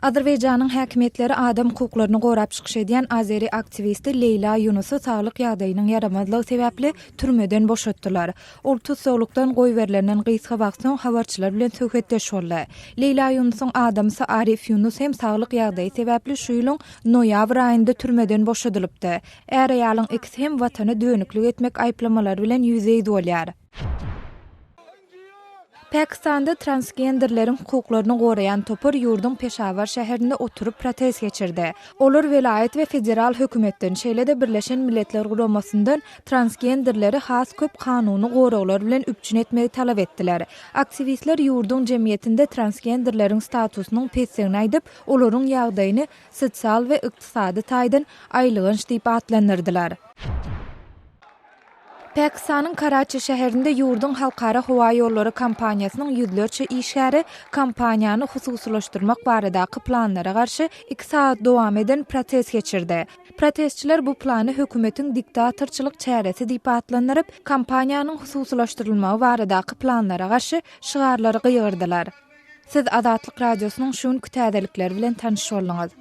Azerbaýjanyň häkimiýetleri adam hukuklaryny gorap çykyş edýän azeri aktiwisti Leýla Ýunusy saglyk ýagdaýynyň ýaramazlygy sebäpli türmeden boşatdylar. Ol tussaglykdan goýberilenden gysga wagt soň habarçylar bilen söhbetdeş boldy. Leýla Ýunusyň adamsy Arif Ýunus hem saglyk ýagdaýy sebäpli şu ýylyň noýabr aýynda türmeden boşadylypdy. Är-aýalyň ikisi hem watana dönüklik etmek aýyplamalary bilen ýüzbe-ýüz bolýar. Pakistanda transgenderleriň hukuklaryny goraýan topar ýurduň Peşawar şäherinde oturyp protest geçirdi. Olar welaýat we federal hökümetden, şeýle-de Birleşen Milletler Guramasyndan transgenderleri has köp kanuny goraglar bilen üpjün etmegi talap etdiler. Aktiwistler ýurduň jemgyýetinde transgenderleriň statusynyň pesdigini aýdyp, olaryň ýagdaýyny sosial we ykdysady taýdan aýylganç diýip atlandyrdylar. Pakistanyň Karaçi şäherinde ýurduň halkara howa ýollary kompaniýasynyň ýüzlerçe işgäri kompaniýany hususylaşdyrmak baradaky planlara garşy iki sagat dowam eden protest geçirdi. Protestçiler bu plany hökümetiň diktatorçylyk çäresi diýip atlandyryp, kompaniýanyň hususylaşdyrylmagy baradaky planlara garşy şygarlary gygyrdylar. Siz Azatlyk Radiosynyň şu günki täzelikleri bilen tanyş bolduňyz.